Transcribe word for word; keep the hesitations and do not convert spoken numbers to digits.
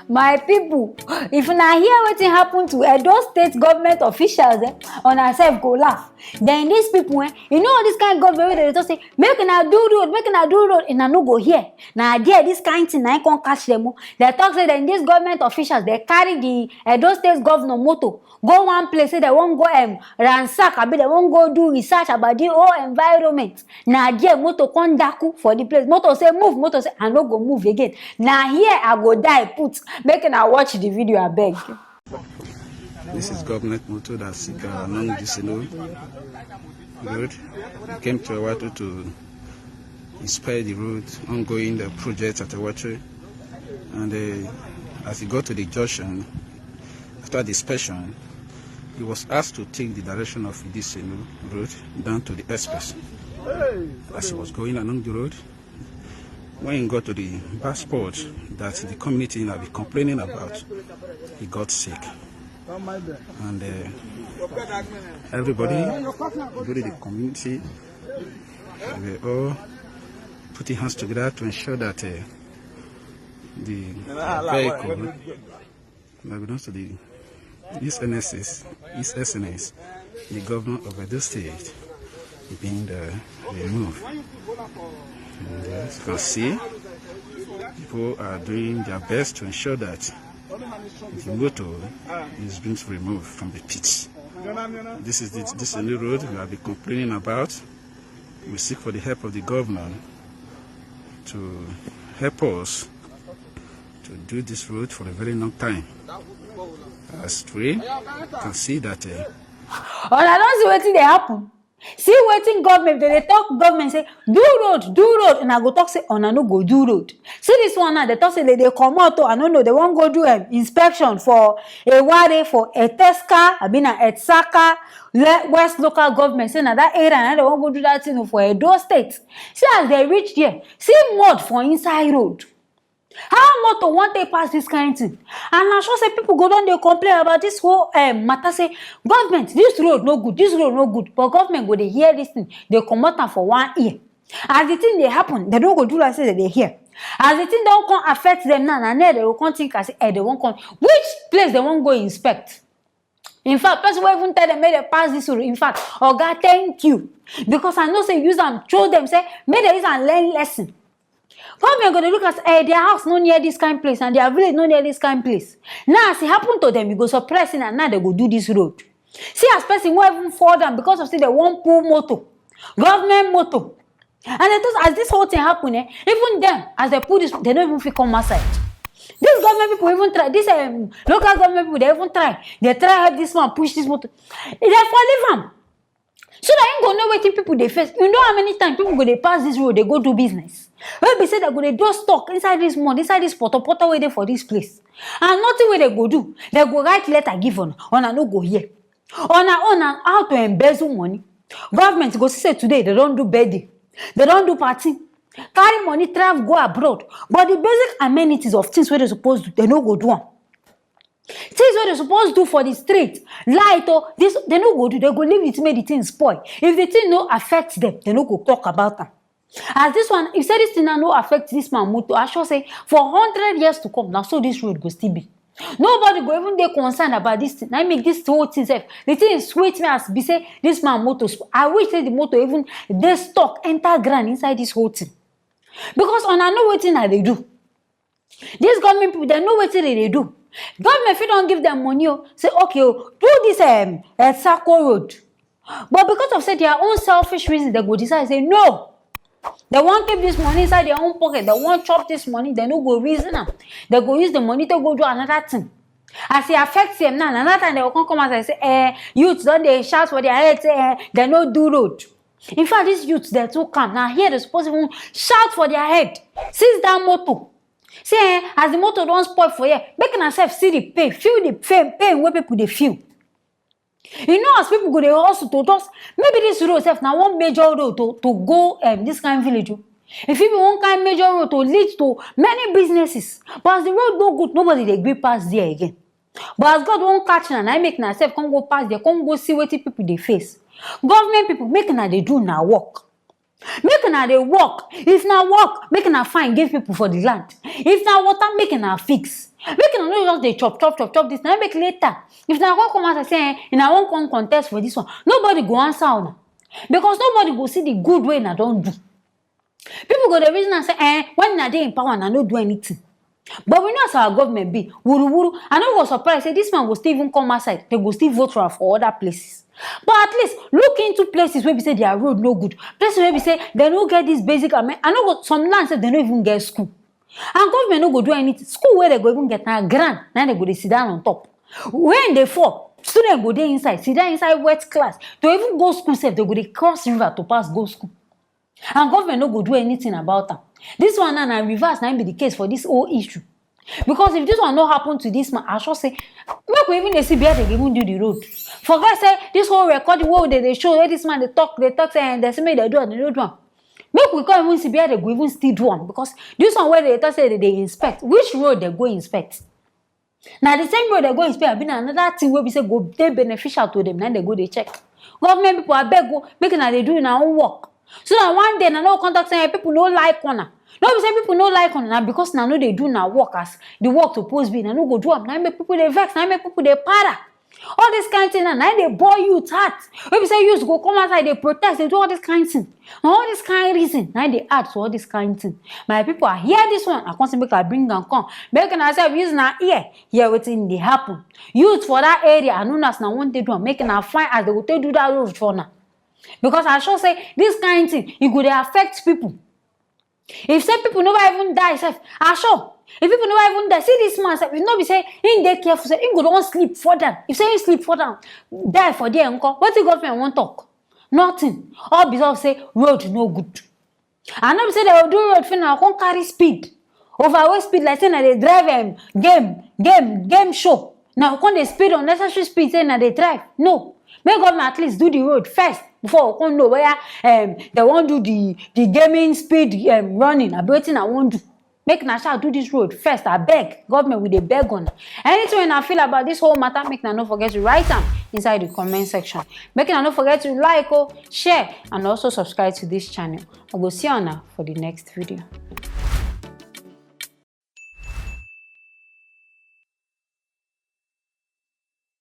My people, if una hear wetin happen to Edo State government officials, eh, una sef go laugh. Then these people, eh, you know this kind government wey dey talk say, "Make una do road, make una do road," una no go hear. Na there this kind thing na im come catch them o. They talk say then these government officials, they carry the Edo State governor motor go one place, say they wan go, um, ransack, abi they wan go do research about the whole environment. Na there motor come daku for the place. Motor say, "Move," motor say, "I no go move again. Na here I go die put." Make una watch the video, abeg. This is government motor that sick along this road. Road. We came to Ewatu to inspect the road, ongoing the project at Ewatu. And, uh, as he got to the junction, after the inspection, he was asked to take the direction of this, you know, road down to the express. As he was going along the road, when he got to the bus spot that the community have been complaining about, he got sick. And, uh, everybody, including the community, they were all putting hands together to ensure that, uh, the vehicle, unbeknownst to the, His Excellency, His Excellency, the governor of Edo State, being, uh, removed. And, uh, as you can see, people are doing their best to ensure that the motor is being removed from the pits. This is the, this is the road we have been complaining about. We seek for the help of the governor to help us to do this road for a very long time. As we can see that, uh, Una don see wetin dey happen? See wetin government, they dey talk, government say, "Do road, do road," and I go talk say, "Una no go do road." See this one now, they talk say they dey comot o, I no know, they wan go do, um, inspection for Eware, for Eteska, abi na Etsaka, le-, West local government, say na that area na they wan go do that thing o, for Edo State. See as they reach there, see mud for inside road. How motor wan take pass this kind thing? And na sure say people go don dey complain about this whole, um, matter, say, "Government, this road no good, this road no good." But government go dey hear this thing, dey comot am for one ear. As the thing dey happen, they no go do like say they dey hear. As the thing don come affect them now, na there they go come think, I say, eh, they wan come. Which place they wan go inspect? In fact, person wey even tell them make they pass this road, in fact, "Oga, thank you." Because I know say use am show them say make they use am learn lesson. Government go dey look as, eh, their house no near this kind place and their village no near this kind place. Now, as it happen to them, you go surprise, and now they go do this road. See as person wey even fall down because of say they wan pull motor, government motor. And they talk, as this whole thing happen, eh, even them, as they pull this, they no even fit come outside. This government people even try, this, um, local government people, they even try. They try help this man push this motor. They for leave am. So that him go know wetin people dey face. You know how many times people go dey pass this road, they go do business? Wey be say they go dey just stuck inside this mud, inside this poto poto wey dey for this place. And nothing wey they go do, they go write letter give una, una no go hear. Una own na how to embezzle money. Government go see say today they don do birthday, they don do party, carry money travel go abroad, but the basic amenities of things wey they suppose do, they no go do am. Things wey they suppose do for the street, light o, this, they no go do, they go leave it make the thing spoil. If the thing no affect them, they no go talk about am. As this one, if say this thing now no affect this man motor, I sure say for hundred years to come, na so this road go still be. Nobody go even dey concerned about this thing. Na make this whole thing sef, the thing sweet me as be say this man motor sp-, I wish say the motor even dey stuck, enter ground inside this whole thing. Because una know wetin I dey do. These government people, they know wetin they dey do. Government fit don give them money o, say, "Okay o, do this, um, uh, circle road." But because of say their own selfish reason, they go decide say no. They wan keep this money inside their own pocket. They wan chop this money. They no go reason am. They go use the money to go do another thing. As e affect them now, another time they go come come outside say, "Eh, youth don dey shout for their head say, eh, they no do road." In fact, these youths, they too calm. Now here they suppose even shout for their head. Seize that motor. Say, eh, as the motor don spoil for here, make una sef see the pain, feel the pain, pain wey people dey feel. You know, as people go dey hustle to just, maybe this road sef na one major road to, to go, um, this kind village o. If you be one kind major road to lead to many businesses, but as the road no good, nobody dey gree pass there again. But as God wan catch una, na make una sef come go pass there, come go see wetin people dey face. Government people, make una dey do una work. Make una dey work. If na work, make una find give people for the land. If na water, make una fix. Make una no just dey chop chop chop chop this. Na make later, if na come come out and say, eh, una wan come contest for this one, nobody go answer una, because nobody go see the good wey una don do. People go dey reason am say, eh, when una dey in power, una no do anything. But we know as our government be, wuru wuru. I no go surprise say this man go still even come outside. They go still vote for, for other places. But at least look into places where we say their road no good. Places where we say they no get this basic amen. I no go, some land say they no even get school. And government no go do anything. School where they go even get na ground, now they go dey sit down on top. When they fall, students go dey inside, sit down inside wet class. To even go school sef, they go dey cross river to pass go school. And government no go do anything about am. This one now na reverse na im be the case for this whole issue. Because if this one no happen to this man, I sure say, make we even dey see where they even do the road. Forget say this whole recording wey they dey show, where this man dey talk, dey talk say, eh, they say make they do am, they no do am. Make we come even see where they go even still do am, because this one where they talk say they dey inspect, which road they go inspect? Na the same road they go inspect, abi na another thing wey be say go dey beneficial to them, na they go dey check. Government people, abeg o, make una dey do una own work. So that one day, na no come talk say, eh, people no like una. No be say people no like una, na because una no dey do una work as the work suppose be. Una no go do am. Na make people dey vex, na make people dey para. All this kind thing na, na dey bore youth heart. Wey be say youth go come outside, dey protest, dey do all this kind thing. Na all this kind reason na dey add to all this kind thing. My people, I hear this one, I come say make I bring am come. Make una sef use una ear hear wetin dey happen. Youth for that area, I know as na one day do am, make una find as they go take do that road for una. Because I sure say this kind thing, e go dey affect people. If say people never even die sef, I sure. If people never even die, see this man sef, if no be say he dey careful sef, he go don sleep fall down. If say he sleep fall down, die for there nko, wetin government wan talk? Nothing. All because say road no good. And no be say they go do road finish, come carry speed. Overweight speed like say na dey drive, um, game, game, game show. Now come dey speed unnecessary speed say na dey drive. No. Make government at least do the road first before we come know whether, um, they wan do the, the gaming speed, um, running. Abi wetin I wan do. Make na sha do this road first, abeg. Government, we dey beg una. Anything wey una feel about this whole matter, make una no forget to write am inside the comment section. Make una no forget to like, oh, share, and also subscribe to this channel. I go see una for the next video.